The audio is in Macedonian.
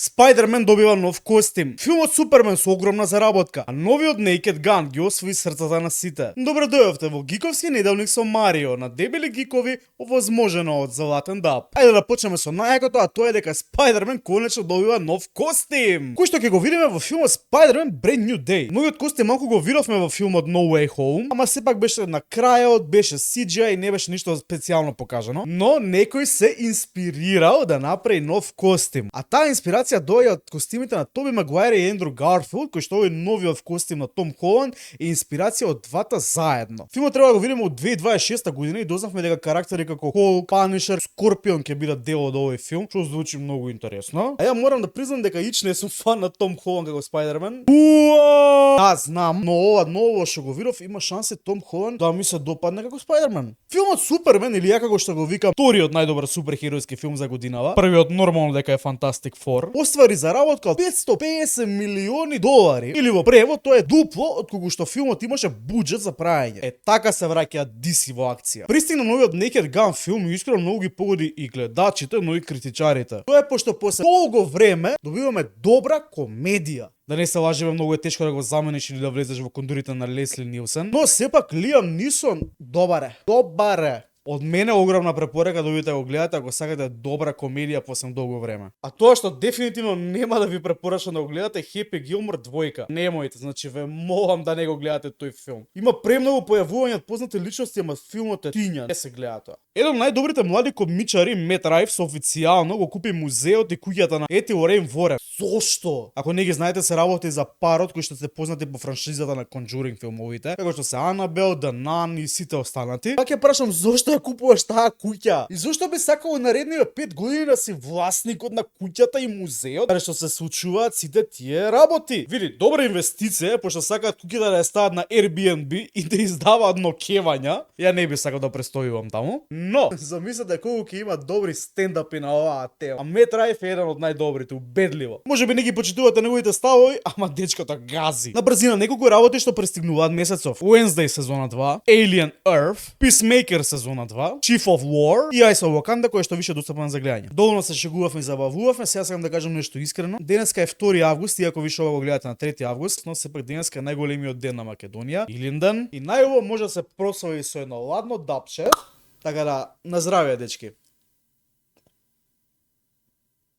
Spider-Man добива нов костим. Филмот Супермен со огромна заработка, а новиот Naked Gun ги освои срцата на сите. Добре дојавте во Гиковски неделник со Марио, на дебели гикови, овозможено од Златен Даб. Ајде да почнеме со најакото, а тоа е дека Spider-Man конечно добива нов костим. Кој што ќе го видиме во филмот Spider-Man Brand New Day. Новиот костим малку го видовме во филмот No Way Home, ама сепак беше на крајот, беше CGI и не беше ништо специјално покажано, но некој се инспирирал да направи нов костим. А таа инспирација доаѓа од костимите на Тоби Магуајр и Ендру Гарфилд, кој што овој новиот костим на Том Холанд е инспирација од двата заедно. Филмот треба да го видиме од 2026 година и дознавме дека карактери како Hulk, Punisher, Скорпион ќе бидат дел од овој филм, што звучи многу интересно. А ја морам да признам дека ич не сум фан на Том Холанд како Spider-Man. Да, знам, но ова ново што го видов има шанси Том Холанд да ми се допадне како Spider-Man. Филмот Супермен или ја како што го викам вториот најдобар суперхеројски филм за годинава, првиот нормално дека е Fantastic Four, оствари заработка од 550 милиони долари. Или во превод тоа е дупло од кога што филмот имаше буџет за правење. Е така се враќа DC во акција. Пристигна новиот Naked Gun филм и искрено многу ги погоди и гледачите, но и критичарите. Тоа е пошто после долго време добиваме добра комедија. Да не се лажеме, многу е тешко да го замениш или да влезеш во кондурите на Лесли Нилсен, но сепак Лиам Нисон добар е. Добар е. Од мене огромна препорека да видите го гледате ако сакате добра комедија после долго време. А тоа што дефинитивно нема да ви препорачам да го гледате Happy Gilmore 2. Немојте, значи ве молам да не го гледате тој филм. Има премногу појавување од познати личности, ама филмот е тиња. Не се гледа тоа. Еден од најдобрите млади комичари, Мет Райфс, официјално го купи музеот и куќата на Ети Лорен Ворен. Зошто? Ако не ги знаете, се работи за парот кои што се познати по франшизата на Conjuring филмовите, како што се Анабел, The Nun и сите останати. Пак ќе прашам зошто ја купуваш таа куќа? И зошто би сакало наредниве 5 години да си власникот на куќата и музеот, баре што се случуваат сите тие работи? Види, добра инвестиција, пошто сакаат куќата да ја стават на Airbnb и да издаваат нокевања. Ја не би сакал да престојувам таму. Но, замислете колку ќе има добри стендапи на оваа тема. А Мет Райф е еден од најдобрите, убедливо. Може би не ги почитувате неговите ставови, ама дечкото гази. На брзина неколку работи што пристигнуваат месецов. Wednesday сезона 2, Alien Earth, Peacemaker сезона 2, Chief of War и Eyes of Wakanda, кој што више достапен за гледање. Доволно се шегувавме и забавувавме, сега сакам да кажам нешто искрено. Денеска е 2 август, иако више ова го гледате на 3 август, но сепак денеска е најголемиот ден на Македонија, Илинден, и најубаво може да се прослави со едно ладно дапче. Така да, на здравје, дечки.